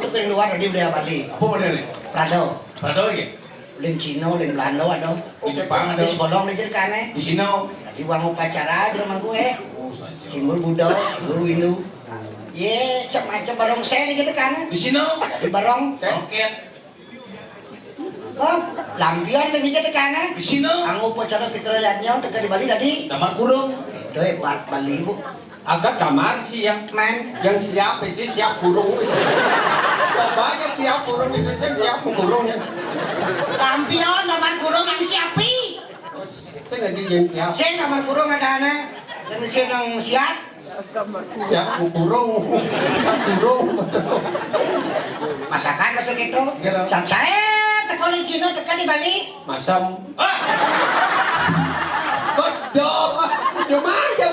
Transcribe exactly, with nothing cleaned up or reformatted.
Ning luar tadi budaya Bali. Apa model ni? Prado. Prado lagi? Ning Cina, ning Belanda ada. Di Jepang ada. Di Sebolong di jeruk ane. Di Cina. Tadi wong upacara aja sama gue. Oh, saja. Simbol Buddha, simbol Hindu. Ye, macam-macam barongsai di jeruk ane. Di Cina. Di barong. Oke. Oh, lampion lagi jeruk ane. Di Cina. Kanggo upacara Pitara Yadnya teka di Bali tadi. Damar kurung. Itu hebat Bali, Bu. Agak damar sih ya. Men. Yang siap sih, siap kurung. Coba yang siap kurung itu, yang siap kurung ya. Lampion damar kurung yang siapi. Saya nggak di yang siap. Saya damar kurung ada ane. Dan saya yang siap. Siap kurung. Siap kurung. Masakan masuk itu. Iya, Bang. Siap saya teko di Cina, teka di Bali. Masam. Ah! Betul. Cuma aja